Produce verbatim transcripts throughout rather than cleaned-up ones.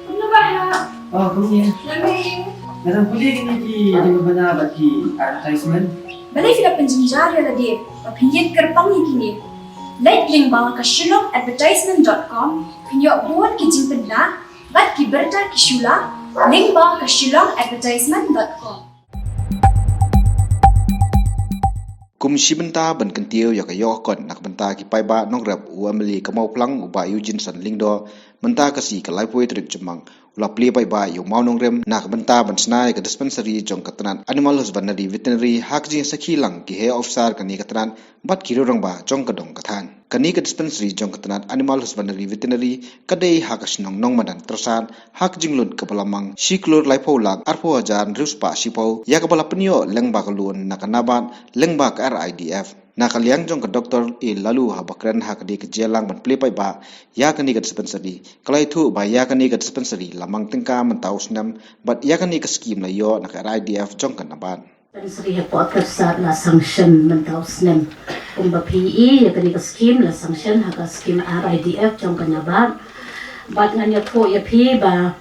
Kumno ba ha? Oh, kumne. Lame. Nga dang pule kine ki jingpynbna bad ki advertisement. Balei phi la pynjynjar ïa lade ba phin ïeng kyrpang ïa kine? Leit lyngba ka shillong advertisement dot com, phin ïoh bun ki jingpynbna bad ki bynta ki shu la, lyngba ka shillong advertisement dot com. Kum shi bynta ban kyntiew ïa ka ïoh ka kot na ka bynta ki paidbah nongrep, u MLA ka Mawphlang, u Bah Eugene Son Lyngdoh, mynta ka sngi ka laiphew tarik Jymmang, u la plie paidbah ïa u mawnongrim na ka bynta ban shna ïa ka dispensary jong ka tnat Animal Husbandry Veterinary ha ka jingsakhi lang ki heh officer kane ka tnat bad ki rangbah jong ka dong ka thaiñ. Kane ka dispensary jong ka tnat Animal Husbandry Veterinary ka dei ha ka shnong Nongmadan Tyrsad ha ka jinglut kaba la mang shi klur laiphew lak arphew hajar hynriew spah shiphew, ïa kaba la pynïoh lyngba ka loan na ka NABARD lyngba ka RIDF. Na ka liang jong ka Doktor A Laloo, haba kren ha kane ka jingïalang ban plie paidbah ïa kane ka dispensary, ka la ïathuh ba ïa kane ka dispensary la mang tyngka mynta u snem bad ïa kane ka skhim la ïoh na ka RIDF jong ka NABARD. Dispensary hapoh Tyrsad la sanction mynta u snem. Kumba phi i, ïa kane ka skhim la sanction ha ka skhim RIDF jong ka NABARD. Bad ngan ïathuh ïa phi ba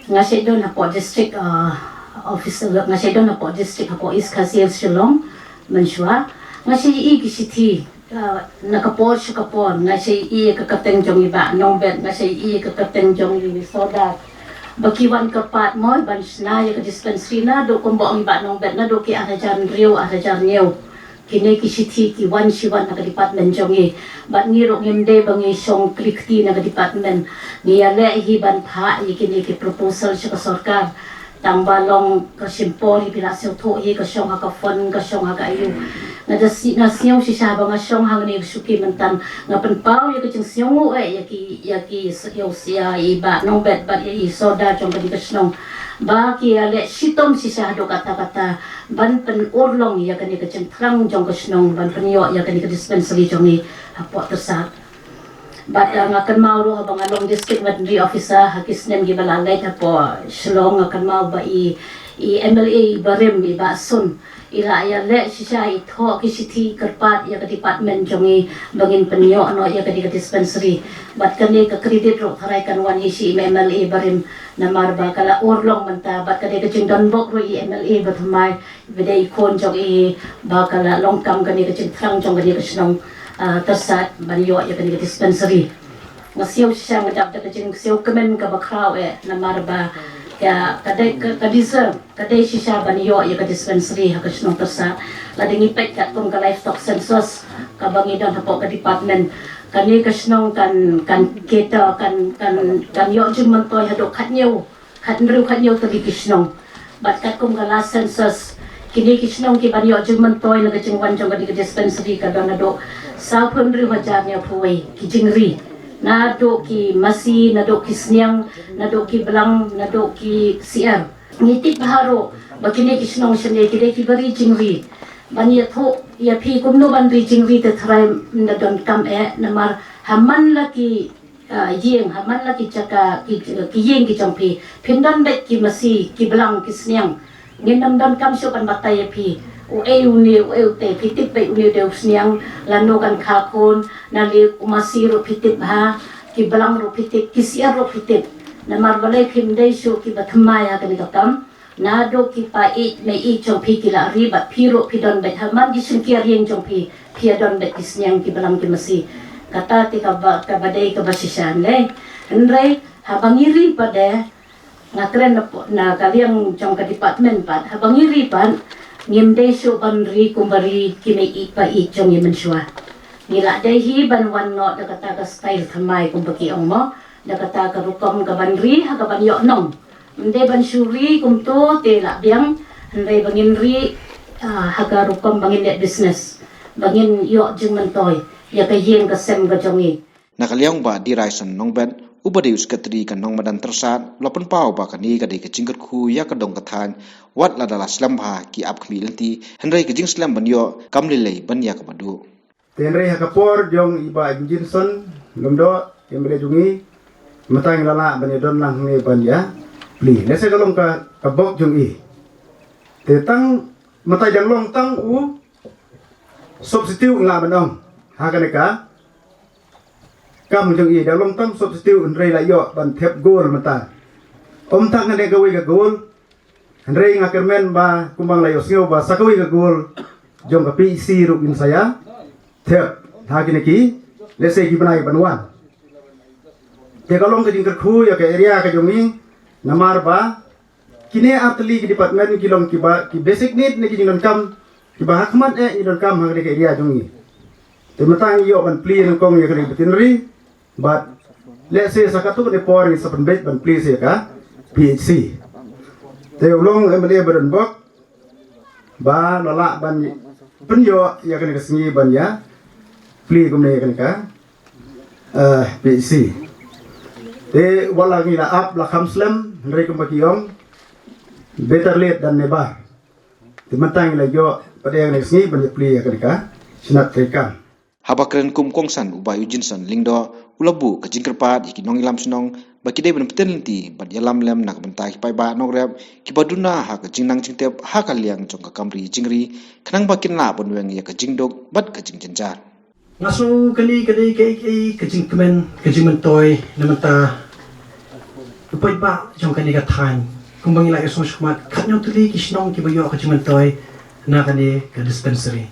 nga shait don hapoh district, uh, office, nga shait don hapoh district hapoh East Khasi Hills Shillong mynshuwa. Nga shait i ki shithi, uh, na ka por sha ka por, nga shait i ka kyrteng jong i Bah Nongbet, nga shait i ka kyrteng jong i Sordar, ba ki wan kyrpad mo ban shna ïa ka dispensary naduh kumba ong i Bah Nongbet, naduh ki ar hajar hynriew, ar hajar hynñiew. Kine ki shithi ki wan shi wan na ka department jong i. Bad ngi ruh ngim dei ba ngi shong kli kti na ka department. Ngi ïaleh hi ban phah ïa kine ki proposal sha ka sorkar. Tang ba long ka shim por hi, phi la sngewthuh hi, ka shong ha ka phone, ka shong ha ka aïu. Nga da sngew, nga sngew shisha ba nga shong hangne ka shuki mynta, nga pynpaw ïa ka jingsngewnguh eh ïa ki, ïa ki, ïa u, ïa i Bah Nongbet bad ïa i Sordar jong kane ka shnong, ba ki ïaleh shitom shisha haduh katta katta ban pynurlong ïa kane ka jingthrang jong ka shnong ban pynïoh ïa kane ka dispensary jong i hapoh Tyrsad. Bad, uh, nga kynmaw ruh haba nga long District Veterinary Officer ha ki snem kiba la leit hapoh Shillong, nga kynmaw ba i, i MLA barim, i Bah Sun, i la ïaleh shisha, i thoh ki shithi kyrpad ïa ka department jong i ba ngin pynïoh noh ïa kane ka dispensary. Bad kane ka credit ruh tharai kan wan hi sha i MLA barim, namar ba ka la urlong mynta, bad ka dei ka jingdonbok ruh i MLA bathymmai, ba dei i khun jong i, ba ka la long kam kane ka jingthrang jong kane ka shnong, ah, Tyrsad ban ïoh ïa kane ka dispensary. Nga sngew shisha, nga dap da ka jingsngewkmen kaba khraw eh, namar ba ka, ka dei ka, ka deserve, ka dei shisha ban ïoh ïa ka dispensary ha ka shnong Tyrsad. Lada ngi peit katkum ka livestock census kaba ngi don hapoh ka department, kane ka shnong kan, kan cater, kan, kan, kan ïoh jingmyntoi haduh khathynñiew, khathynriew, khathynñiew tylli ki shnong. Bad katkum ka last census, kine ki shnong ki ban ïoh jingmyntoi na ka jingwan jong kane ka dispensary ka don naduh sawphew hynriew hajar hynñiewphew wei ki jingri. Naduh ki masi, naduh ki sniang, naduh ki blang, naduh ki syiar. Ngi tip bha ruh ba kine ki shnong shane ki dei kiba ri jingri. Ban ïathuh ïa phi kumno ban ri jingri te tharai ym da donkam eh, namar ha man la ki ah, ïing, ha man la ki jaka, ki, ki ïing ki jong phi, phin don beit ki masi, ki blang, ki sniang. Ngin ym donkam shuh ban batai ïa phi. U ei une, u ei ute, phi tip beit une u dei u sniang, lano kan kha khun, na liang u masi ruh phi tip bha, ki blang ruh phi tip, ki syiar ruh phi tip. Namar balei phim dei shuh kiba thymmai ha kane ka kam. Naduh ki pa ïeit mei ïeit jong phi ki la ri bad phi ruh phi don beit ha man ki shynkiar ïing jong phi, phi ïa don beit ki sniang, ki blang, ki masi. Kata te kaba, kaba dei kaba shisha, hynrei, hynrei haba ngi ri pat de, nga kren na, na ka liang jong ka department pat, haba ngi ri pat, ngim dei shuh ban ri kumba ri ki mei ïeit pa ïeit jong ngi mynshuwa. Ngi la dei hi ban wan noh da kata ka style thymmai kumba ki ong mo, da kata ka rukom kaban ri ha kaban ïoh nong. Ym dei ban shu ri kumto te la biang, hynrei ba ngin ri, ah, ha ka rukom ba ngin leh business, ba ngin ïoh jingmyntoi ïa ka ïing ka sem ka jong ngi. Na ka liang Bah D. Raison Nongbet, uba dei u Secretary ka Nongmadan Tyrsad, u la pynpaw ba kane ka dei ka jingkyrkhu ïa ka dong ka thaiñ, wat lada la slem bha ki ap khmih lynti, hynrei ka jingslem ban ïoh kam lei lei ban ïa kaba duh. Te hynrei ha ka por jong i Bah Eugene Son Lyngdoh, i MLA jong ngi, mynta ngi la lah ban ïa don lang hangne ban ïa plie. Lehse ka long ka, ka bok jong i. Te tang mynta i dang long tang u substitute, nga lah ban ong, ha kane ka kam jong i da long tam substitute, hynrei la ïoh ban thep gol mynta. Ym tang kane kawei ka gol, hynrei nga kyrmen ba kumba la ïohsngew ba sa kawei ka gol jong ka P H C ruh kin sa ïa thep ha kine ki, let's say, ki bnai ban wan. Te ka long ka jingkyrkhu ïa ka area ka jong i, namar ba kine artylli ki department ki long kiba ki basic need ne ki jingdonkam kiba ha khmat eh ngi donkam ha kane ka area jong ngi. Te mynta ngi ïoh ban plie nyngkong ïa kane ka veterinary, bad let's say sa katto katne por ngi sa pynbeit ban plie sa ïa ka P H C. Te u long M L A ba don bok ba la lah ban pynïoh ïa kane ka sngi ban ïa plie kumne ïa kane ka eh, P H C. Te wat la ngi la ap la kham slem, hynrei kumba ki ong, better late than never. Te mynta ngi la ïoh pat ïa kane ka sngi ban ïa plie ïa kane ka shnat treikam. Haba kren kum u kongsan, u Bah Eugene Son Lyngdoh u la buh ka jingkyrpad ïa ki nongïalam shnong ba ki dei ban pyntip lynti bad ïalam lem na ka bynta ki paidbah nongrep kiba duna ha ka jingnang jingtep ha ka liang jong ka kam ri jingri, khnang ba kin lah ban weng ïa ka jingduk bad ka jingjynjar. Nga sngew kane ka dei kaei kaei ka jingkmen, ka jingmyntoi na ka bynta u paidbah jong kane ka thaiñ. Kumba ngi la ïohsngew shakhmat, khatnyngkong tylli ki shnong kiba ïoh ka jingmyntoi na kane ka dispensary.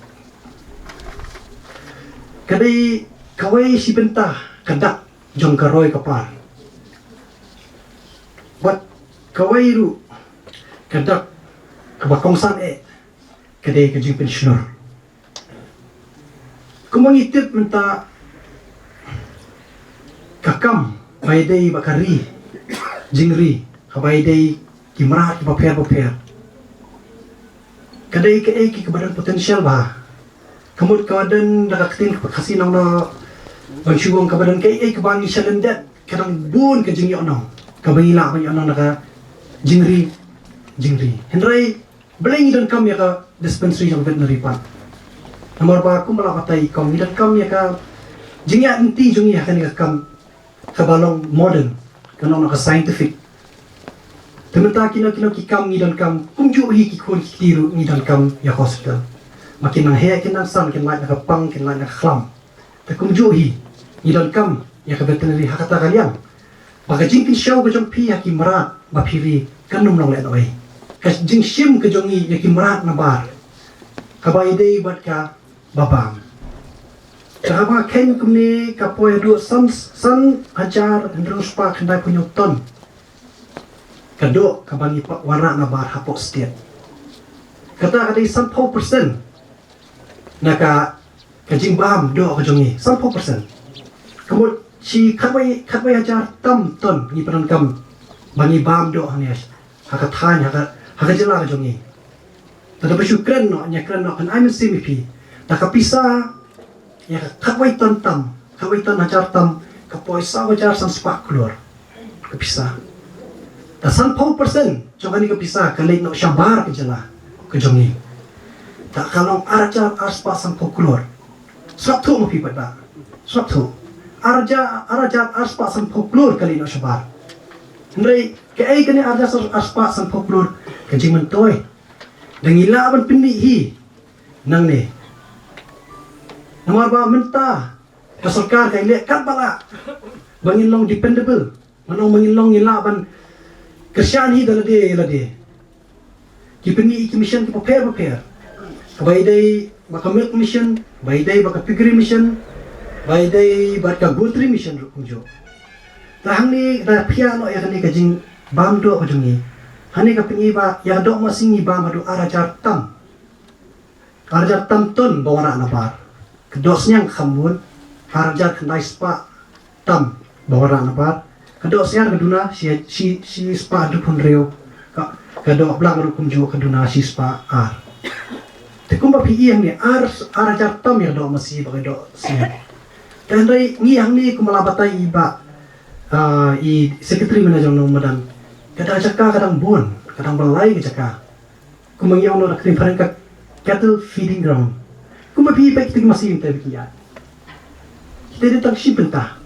Ka dei kawei shi bynta ka dak jong ka roi ka par. Bad kawei ruh ka dak kaba kongsan eh ka dei ka jingpynshlur. Kumba ngi tip mynta ka kam ba ïadei bad ka ri jingri, kaba ïadei ki mrad kiba pher bapher. Ka dei kaei kaei kaba don potential bha. Ka mut kaba don da ka ktien kaba Khasi nongno ban shu ong kaba don kaei kaei kaba ngi shalyndet, ka dang bun ka jingïohnong kaba ngi lah ban ïohnong na ka jingri jingri. Hynrei balei ngi donkam ïa ka dispensary jong veterinary pat? Namar ba kumba la batai kong, ngi donkam ïa ka jingïaid lynti jong ngi ha kane ka kam kaba long modern, ka long ka scientific. Te mynta kino kino ki kam ngi donkam, kumjuh hi ki khun ki kti ruh ngi donkam ïa hospital. Ma kin nang heh kin nang san, kin lait na ka pang kin lait na ka khlam. Te kumjuh hi ngi donkam ïa ka veterinary ha kata ka liang. Ba ka jingkynshew ka jong phi ha ki mrad ba phi ri kan ym long lehnohei. Ka jingshim ka jong ngi ïa ki mrad nabar kaba ïadei bad ka ba bam. Te haba kheiñ kumne ka poi haduh san, san hajar hynriew spah khyndai phew hynñiew ton ka doh kaba ngi wanrah nabar hapoh state. Kata ka dei sanphew percent na ka, ka jingbam doh ka jong ngi, sanphew percent. Ka mut shi khatwei, khatwei hajar tam ton ngi pyndonkam ba ngi bam doh hangne ha ka thaiñ, ha ka, ha ka jylla ka jong ngi. Te da ba shu kren noh, ngi kren noh, kan ai mynsiem ïa phi. Da ka pisa ïa ka khatwei ton tam, khatwei ton hajar tam, ka poi saw hajar san spah klur ka pisa. Da sanphew percent jong kane ka pisa ka leit noh shabar ka jylla ka jong ngi. Da ka long ar hajar ar spah sanphew klur. Sngap thuh ma phi pat da. Sngap thuh. Ar hajar, ar hajar ar spah sanphew klur ka leit noh shabar. Hynrei kaei kane ar hajar ar spah sanphew klur? Ka jingmyntoi. Da ngi lah ban pynmih hi nangne. Namar ba mynta ka sorkar ka leh katba lah ba ngin long dependable. Mano ba ngin long, ngin lah ban kyrshan hi da lade ïa lade. Ki pynmih ki mission kiba pher bapher. Kaba ïadei bad ka milk mission, ba ïadei bad ka piggery mission, ba ïadei bad ka goatry mission ruh kumjuh. Te hangne da phi ïa noh ïa kane ka jingbam doh ka jong ngi. Hangne ka pyni ba ïa ka doh masi ngi bam haduh ar hajar tam. Ar hajar tam ton ba wanrah nabar. Ka doh sniang kham bun, ar hajar khyndai spah tam ba wanrah nabar. Ka doh sniang ka duna shi, shi, shi spah hynriew phew hynriew. Ka, ka doh blang ruh kumjuh, ka duna shi spah ar. Te kumba phi ïohi hangne, ar, ar hajar tam ïa ka doh masi bad ka doh sniang. Te hynrei ngi hangne kumba la batai i Bah, ah, i secretary mynta jong ngi mynta. Ka dang jaka ka dang bun, ka dang ba lai ka jaka. Kumba ngi ong noh da ka ktien phareng ka cattle feeding ground. Kumba phi peit kita ki masi mynta ba ki ïaid. Kita dei tang shi bynta.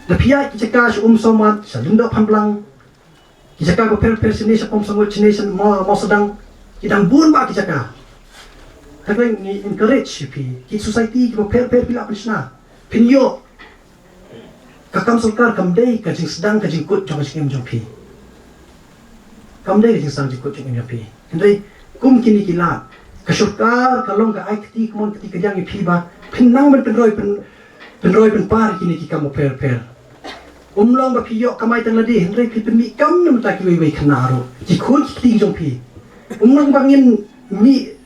Da phi ïaid ki jaka sha Umsawmat, sha Lyngdoh Phanblang, ki jaka bapher bapher shane sha Pamsawmat, shane sha Maw-, Mawsynram, ki dang bun bha ki jaka. Te ngi encourage ïa phi, ki society kiba pher bapher phi lah pynshna. Phin ïoh Ka kam sorkar kam dei ka jingsdang ka jingkut jong ka jingim jong phi. Kam dei ka jingsdang jingkut jingim jong phi. Hynrei kum kine ki lad, ka sorkar ka long ka ai kti kamon kti kadiang ïa phi ba phin nang ban pynroi pyn, pynroi pynpar kine ki kam bapher bapher. Um long ba phi ïoh kamai tang lade, hynrei phi pynmih kam na bynta kiwei wei khynnah ruh, ki khun ki kti jong phi. Um long ba ngin mih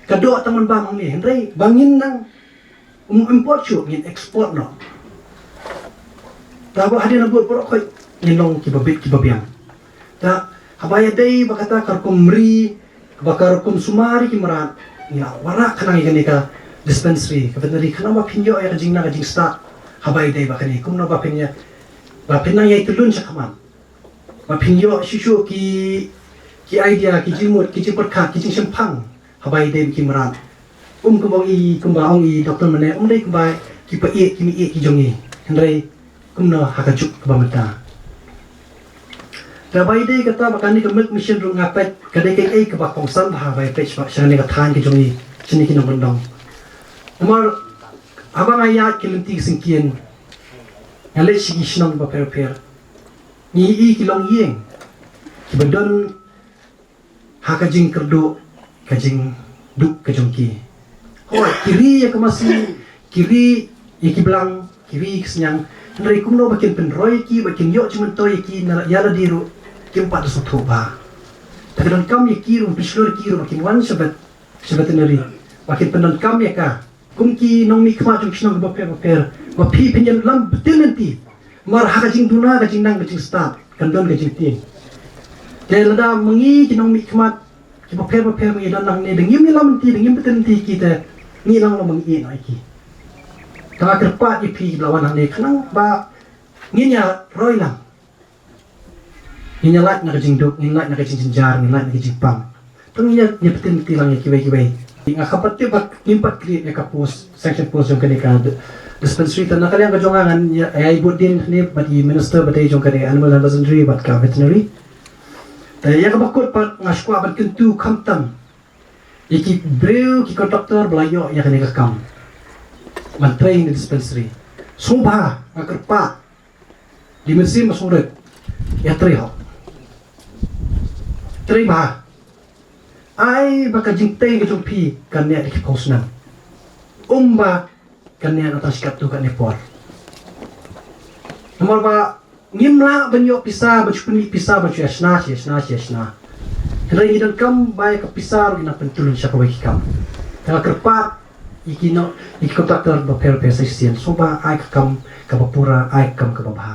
ka doh tang ban bam hangne, hynrei ba ngin nang, um import shuh, ngin export noh. Te haba hadien habud baroh khoit ngin long kiba bit kiba biang. Te haba ïadei ba kata ka rukom ri, ba ka rukom sumar ïa ki mrad, ngi la wanrah khnang ïa kane ka dispensary, ka veterinary, khnang ba phin ïoh ïa ka jingnang ka jingstad. Haba ïadei ba kane, kumno ba phin ïa, ba phin nang ïai tylun shakhmat, ba phin ïoh shuh shuh ki, ki idea, ki jingmut, ki jingpyrkhat, ki jingshemphang. Haba ïadei bad ki mrad, um kumba ong i, kumba ong i Doktor Mane, um dei kumba ki paid, ki meied ki jong ngi. Hynrei kumno ha ka juk kaba mynta? Te haba ïadei kata ba kane ka milk machine ruh nga peit ka dei kaei kaba kongsan bha, haba ïa peit sha kane ka thaiñ ka jong ngi, shane ki nongkyndong. Namar haba nga ïaid ki lynti ki syngkien, nga leit sha ki shnong bapher bapher, ngi ïohi ki longïing kiba don ha ka jingkyrduh, ka jingduk ka jong ki. Hooid, ki ri ïa ka masi, ki ri ïa ki blang, ki ri ïa ki sniang. Hynrei kumno ba kin pynroi ïa ki, ba kin ïoh jingmyntoi ïa ki, na ïa lade ruh kim pat da sngewthuh bha. Te ka donkam ïa ki ruh, pynshlur ïa ki ruh ba kin wan sha vet, sha veterinary, ba kin pyndonkam ïa ka. Kum ki nongmihkhmat jong ki shnong kiba pher bapher, ba phi phin ïalam bteng lynti. Namar ha ka jingduna, ka jingnang, ka jingstad, kan don ka jingtieng. Te lada ma ngi ki nongmihkhmat kiba pher bapher ma ngi don hangne, da ngim ïalam lynti, da ngim bteng lynti ki, te ngi lah long ba ngi ïeh noh ïa ki. Te nga kyrpad ïa phi kiba la wan hangne, khnang ba ngin ïa roi lang. Ngin ïa lait na ka jingduk, ngin lait na ka jingjynjar, ngin lait na ka jingpang. Te ngin ïa, ïa bteng lynti lang ïa kiwei kiwei. Nga kyrpad tip ba ngim pat create ïa ka post, sanction post jong kane ka d-, dispensary. Te na ka liang ka jong nga ngan ïa, ïa bud dien hangne bad i minister ba dei jong kane animal husbandry bad ka veterinary. Te ïa kaba kut pat nga sngewkwah ban kyntu khamtam ïa ki briew, ki contractor ba la ïoh ïa kane ka kam ban trei ïa kane ka dispensary. Sngewbha, nga kyrpad, da mynsiem ba sngewrit, ïa trei hok. Trei bha. Ai ba ka jingtei ka jong phi kan neh da ki phew snem. Um ba kan neh na tang shi katto katne por. Namar ba ngim lah ban ïoh pisa, ban shu pynmih pisa, ban shu ïa shna, shu ïa shna, shu ïa shna. Hynrei ngi donkam ba ïa ka pisa ruh ngi nang pyntylun sha kawei ki kam. Te nga kyrpad ïa ki nong, ïa ki contractor bapher bapher sa shisien, sngewbha ai ka kam kaba pura, ai ka kam kaba bha.